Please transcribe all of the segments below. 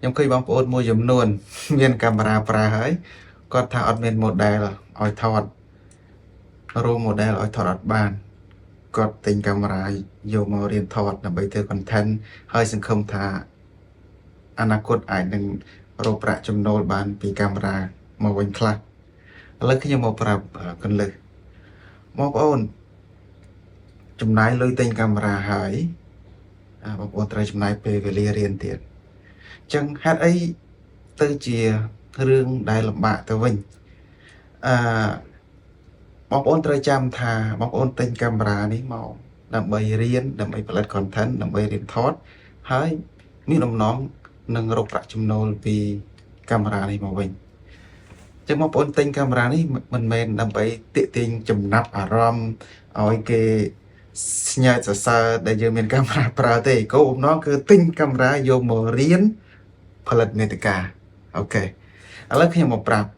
ខ្ញុំឃើញបងប្អូនមួយចំនួន មានកាមេរ៉ាប្រើហើយគាត់ថាអត់មាន model ឲ្យថតរោ model ឲ្យថតអត់បានគាត់ទិញកាមេរ៉ាយកមករៀនថតដើម្បីធ្វើ content ហើយសង្ឃឹមថាអនាគតអាចនឹងរកប្រាក់ចំណូលបានពីកាមេរ៉ាមកវិញខ្លះឥឡូវខ្ញុំមកប្រាប់កន្លឹះបងប្អូនចំណាយលុយទិញកាមេរ៉ាហើយបងប្អូនត្រូវចំណាយពេលវេលារៀនទៀតអញ្ចឹងហេតុអីទៅជារឿងដែលលំបាកទៅវិញអឺបងប្អូនត្រូវចាំថាបងប្អូនទិញកាមេរ៉ានេះមកដើម្បីរៀនដើម្បីផលិត content ដើម្បីរៀនថតហើយមានបំណងនឹងរកប្រាក់ចំណូលពីកាមេរ៉ានេះមកវិញអញ្ចឹងបងប្អូនទិញកាមេរ៉ានេះមិនមែនដើម្បីទាក់ទាញចំណាប់អារម្មណ៍ឲ្យគេស្ញើសរសើរដែលយើងមានកាមេរ៉ាប្រើទេគោលបំណងគឺទិញកាមេរ៉ាយកមករៀនផលិតមាតិកាOK ឥឡូវខ្ញុំមកប្រាប់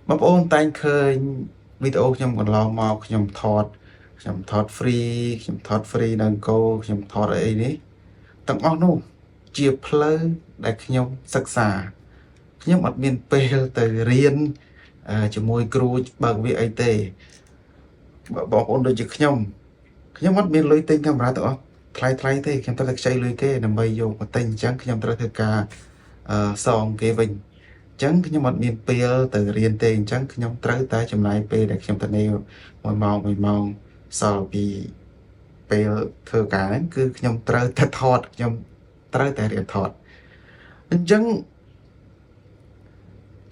បងប្អូនតែងឃើញវីដេអូខ្ញុំកន្លងមកខ្ញុំថតខ្ញុំថត free ខ្ញុំថត free នៅអង្គរខ្ញុំថតអីនេះទាំងអស់នោះជាផ្លូវដែលខ្ញុំសិក្សាខ្ញុំអត់មានពេលទៅរៀនជាមួយគ្រូបើកវាអីទេបងប្អូនដូចជាខ្ញុំខ្ញុំអត់មានលុយទិញកាមេរ៉ាទាំងអស់ថ្លៃថ្លៃទេខ្ញុំត្រូវតែខ្ចីលុយគេដើម្បីយកមកទិញអញ្ចឹងខ្ញុំត្រូវធ្វើការសងគេវិញអញ្ចឹងខ្ញុំអត់មានពេលទៅរៀនទេអញ្ចឹងខ្ញុំត្រូវតែចំណាយពេលដែលខ្ញុំទៅនេះ1ម៉ោង1ម៉ោងសល់ពីពេលធ្វើការហ្នឹងគឺខ្ញុំត្រូវតែថតខ្ញុំត្រូវតែរៀនថតអញ្ចឹង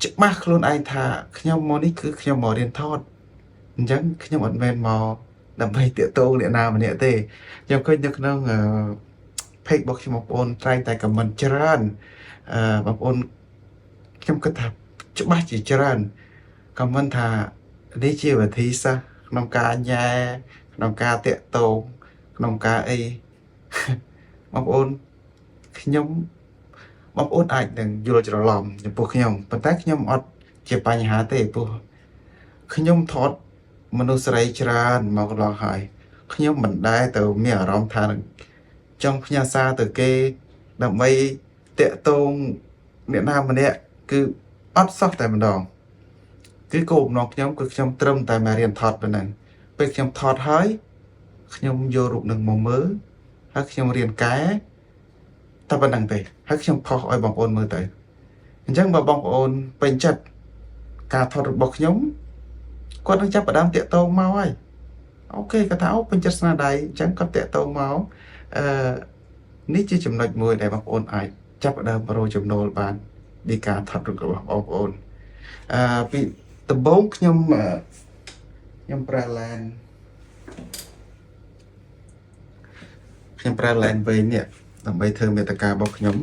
ច្បាស់ខ្លួនឯងថាខ្ញុំមកនេះគឺខ្ញុំមករៀនថតអញ្ចឹងខ្ញុំអត់មែនមកដើម្បីទាក់ទងអ្នកណាម្នាក់ទេខ្ញុំឃើញនៅក្នុងអឺ page របស់ខ្ញុំបងប្អូនតែងតែ comment ច្រើនបងប្អូនខ្ញុំគិតថាច្បាស់ជាច្រើន comment ថានេះជាវិធីសាស្ត្រក្នុងការញ៉ែក្នុងការទាក់ទងក្នុងការអី បងប្អូនខ្ញុំបងប្អូនអាចនឹងយល់ច្រឡំចំពោះខ្ញុំប៉ុន្តែខ្ញុំអត់ជាបញ្ហាទេព្រោះខ្ញុំថតមនុស្សស្រីច្រើនមកកន្លងហើយខ្ញុំមិនដែលទៅមានអារម្មណ៍ថានឹងចង់ផ្ញើសារទៅគេដើម្បីទាក់ទងអ្នកណាម្នាក់គឺអត់សោះតែម្ដងគឺគោលបំណងខ្ញុំគឺខ្ញុំត្រឹមតែមករៀនថតប៉ុណ្ណឹងពេលខ្ញុំថតហើយខ្ញុំយករូបនឹងមកមើលហើយខ្ញុំរៀនកែតែប៉ុណ្ណឹងទេហើយខ្ញុំផុសឲ្យបងប្អូនមើលទៅអញ្ចឹងបើបងប្អូនពេញចិត្តការថតរបស់ខ្ញុំគាត់នឹងចាប់ផ្ដើមទាក់ទងមកហើយ OK គាត់ថាអូពេញចិត្តស្នាដៃអញ្ចឹងគាត់ទាក់ទងមកអឺនេះជាចំណុចមួយដែលបងប្អូនអាចចាប់ផ្ដើមរកចំណូលបានពីការថតរូបរបស់បងប្អូនពីដំបូងខ្ញុំខ្ញុំប្រើ lens ខ្ញុំប្រើ lens វែងនេះដើម្បីធ្វើមាតិការបស់ខ្ញុំ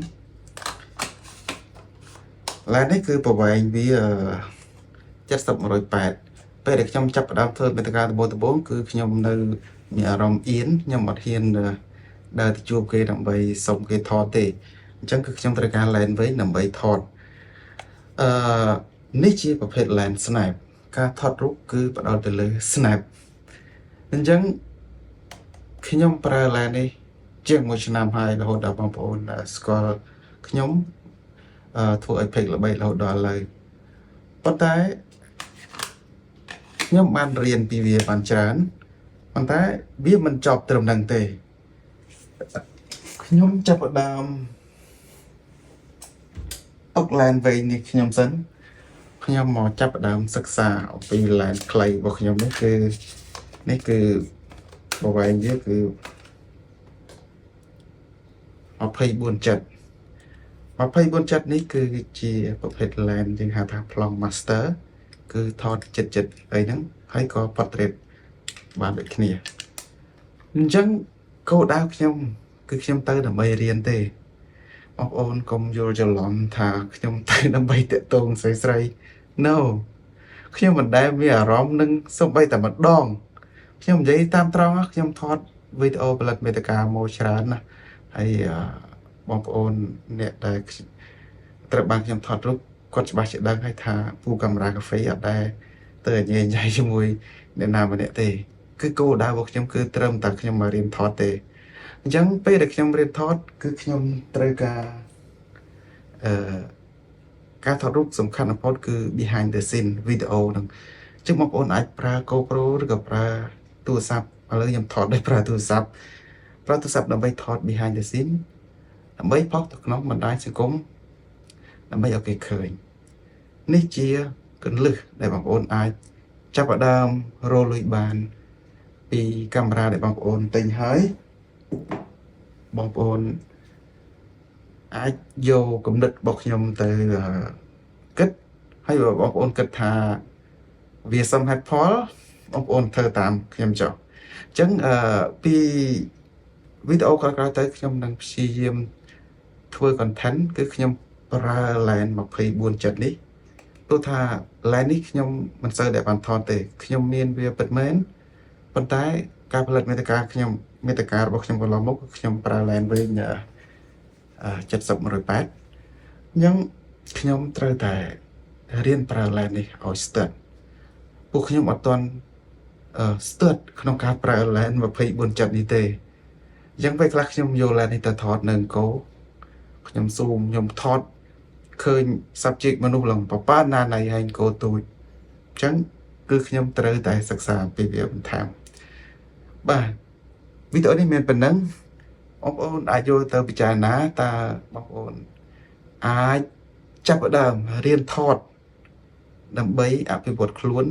lens នេះគឺប្រវែងវា70 180ពេលដែលខ្ញុំចាប់ផ្ដើមធ្វើមាតិកាដំបូងដំបូងគឺខ្ញុំនៅមានអារម្មណ៍អៀនខ្ញុំអត់ហ៊ានដើរទៅជួបគេដើម្បីសុំគេថតទេអញ្ចឹងគឺខ្ញុំត្រូវការ lens វែងដើម្បីថតនេះជាប្រភេទ lens snap ការថតរូបគឺផ្ដោតទៅលើ snap អញ្ចឹងខ្ញុំប្រើ lens នេះជាងមួយឆ្នាំហើយរហូតដល់បងប្អូនស្គាល់ខ្ញុំធ្វើឲ្យ page ល្បីរហូតដល់ឥឡូវប៉ុន្តែខ្ញុំបានរៀនពីវាបានច្រើនប៉ុន្តែវាមិនចប់ត្រឹមហ្នឹងទេខ្ញុំចាប់ផ្ដើមទុក lens វែងនេះខ្ញុំសិនខ្ញុំមកចាប់ផ្ដើមសិក្សាអំពី lens ខ្លីរបស់ខ្ញុំនេះគឺនេះគឺប្រវែងវាគឺ24ចិត្ត24ចិត្តនេះគឺជាប្រភេទ lens យើងហៅថាប្លង់ master គឺថតចិត្តចិត្តអីហ្នឹងហើយក៏ portrait បានដូចគ្នាអញ្ចឹងគោលដៅខ្ញុំគឺខ្ញុំទៅដើម្បីរៀនទេបងប្អូនកុំយល់ច្រឡំថាខ្ញុំទៅដើម្បីទាក់ទងស្រីស្រី No ខ្ញុំមិនដែលមានអារម្មណ៍នឹងសូម្បីតែម្ដងខ្ញុំនិយាយតាមត្រង់ខ្ញុំថតវីដេអូផលិតមាតិកាមកច្រើនណាស់ហើយបងប្អូនអ្នកដែលត្រូវបានខ្ញុំថតរូបគាត់ច្បាស់ជាដឹងហើយថាពូកាមេរ៉ាកាហ្វេអត់ដែលទៅញ៉ៃញ៉ៃជាមួយអ្នកណាម្នាក់ទេគឺគោលដៅរបស់ខ្ញុំគឺត្រឹមតែខ្ញុំមករៀនថតទេអញ្ចឹងពេលដែលខ្ញុំរៀនថតគឺខ្ញុំត្រូវការ អឺការថតរូបសំខាន់បំផុតគឺ behind the scene វីដេអូហ្នឹងអញ្ចឹងបងប្អូនអាចប្រើ GoPro ឬក៏ប្រើទូរស័ព្ទឥឡូវខ្ញុំថតដោយប្រើទូរស័ព្ទប្រើទូរស័ព្ទដើម្បីថត behind the scene ដើម្បីផុសទៅក្នុងបណ្ដាញសង្គមដើម្បីឲ្យគេឃើញនេះជាគន្លឹះដែលបងប្អូនអាចចាប់ផ្ដើមរកលុយបាន ពីកាមេរ៉ាដែលបងប្អូនទិញហើយបងប្អូនអាចយកគំនិតរបស់ខ្ញុំទៅគិតហើយបើបងប្អូនគិតថាវាសមហេតុផលបងប្អូនធ្វើតាមខ្ញុំចុះអញ្ចឹងអឺពីវីដេអូក្រោយៗទៅខ្ញុំនឹងព្យាយាមធ្វើ content គឺខ្ញុំប្រើ lens 24 7នេះព្រោះថា lens នេះខ្ញុំមិនសូវដែលបានថតទេខ្ញុំមានវាពិតមែនប៉ុន្តែការផលិតមាតិកាខ្ញុំមាតិការបស់ខ្ញុំកន្លងមកគឺខ្ញុំប្រើ lens វិញអឺ70 108អញ្ចឹងខ្ញុំត្រូវតែរៀនប្រើ lens នេះឲ្យស្ទាត់ពួកខ្ញុំអត់ទាន់អឺស្ទាត់ក្នុងការប្រើ lens 24 7នេះទេអញ្ចឹងពេលខ្លះខ្ញុំយក lens នេះទៅថតនៅអង្គរខ្ញុំ zoom ខ្ញុំថតឃើញ subject មនុស្សឡើងបប៉ាណាណៃហើយកោទូចអញ្ចឹងគឺខ្ញុំត្រូវតែសិក្សាពីវាបន្ថែមបាទវីដេអូនេះមានប៉ុណ្ណឹងបងប្អូនអាចយកទៅពិចារណាតើបងប្អូនអាចចាប់ផ្ដើមរៀនថតដើម្បីអភិវឌ្ឍខ្លួន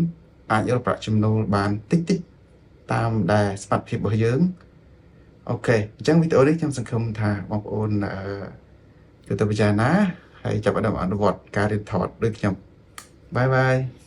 អាចរកប្រាក់ចំណូលបានតិចតិចតាមដែលសមត្ថភាពរបស់យើង OK អញ្ចឹងវីដេអូនេះខ្ញុំសង្ឃឹមថាបងប្អូនអឺយកទៅពិចារណាហើយចាប់ផ្ដើមអនុវត្តការរៀនថតដូចខ្ញុំbye bye.